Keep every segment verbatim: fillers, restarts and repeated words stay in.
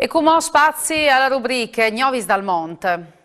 E cumò spazi a la rubriche Gnovis dal Mont.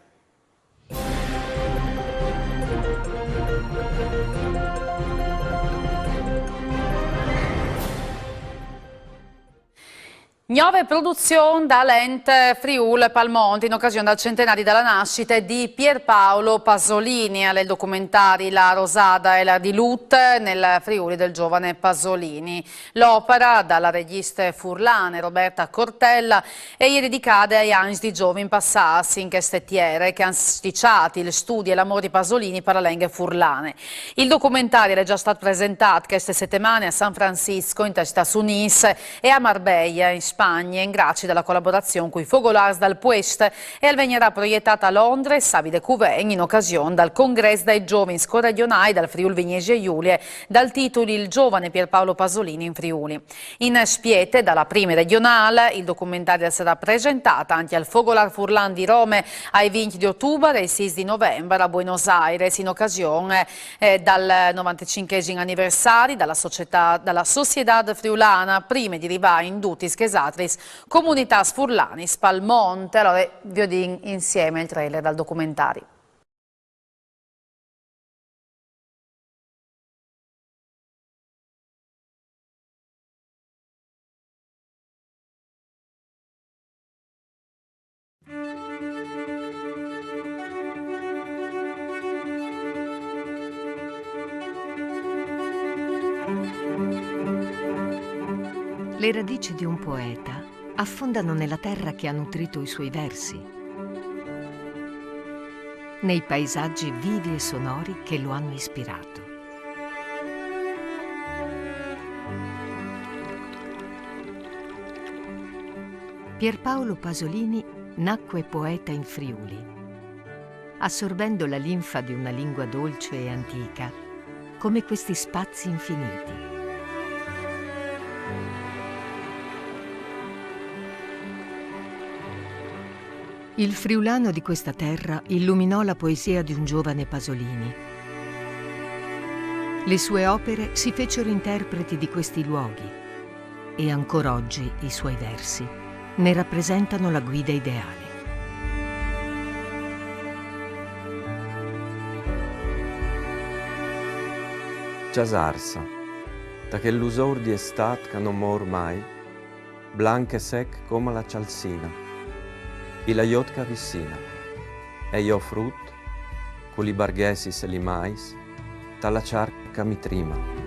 Gnove produzion da l'Ent Friûl pal Mont in ocasion dal centenari da la nascite di Pierpaolo Pasolini. Al è il documentari La rosada e la dilut nel Friûl dal giovane Pasolini. L'opera, da la regjiste furlane Roberta Cortella, e je dedicade ai agns di zovins passâts in cheste tiere che a àn stiçât il studi e l'amôr di Pasolini par la lenghe furlane. Il documentari al è za stât presentât cheste setemane a San Francisco, intai Stâts Unîts, e a Marbeglie, in Spagne, in grazie da la colaborazion cui fogolârs dal puest, e al vegnarà proietât a Londre, sabi de cui ven, in ocasion dal Congrès dai zovins coregjonâi dal Friûl Vignesie Julie, dal titul Il giovane Pierpaolo Pasolini in Friuli. In spiete, da la prime regjonâl, il documentari al sarà presentât ancje al Fogolâr Furlan di Rome ai vincj di Otubar e ai sîs di Novembar a Buenos Aires, in ocasion, eh, dal novantecinchesim aniversari da la societât, da la Sociedad Friulana, prime di rivâ in dutis chês altris comunitâts furlanis pal mont. Alore, viodìn insiemi il trailer dal documentari. Le radici di un poeta affondano nella terra che ha nutrito i suoi versi, nei paesaggi vivi e sonori che lo hanno ispirato. Pierpaolo Pasolini nacque poeta in Friuli, assorbendo la linfa di una lingua dolce e antica, come questi spazi infiniti. Il friulano di questa terra illuminò la poesia di un giovane Pasolini. Le sue opere si fecero interpreti di questi luoghi e ancora oggi i suoi versi ne rappresentano la guida ideale. Cjasarsa, ta chel lusôr di estât ca no mor mai, blanc e sec coma la cjalsina, i la jot ca vissina, e jo frut, cu li barghessis e li mais, ta la cjarc ca mi trima.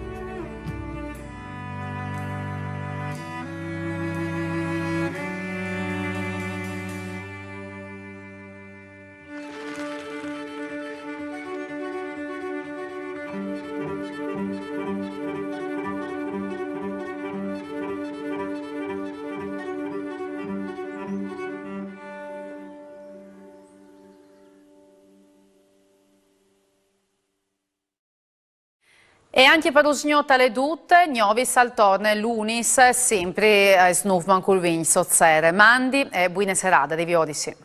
E ancje par usgnot al è dut, Gnovis al torne lunis, simpri, eh, snûf mancul vincj sot sere. Mandi e buine serade, riviodisi.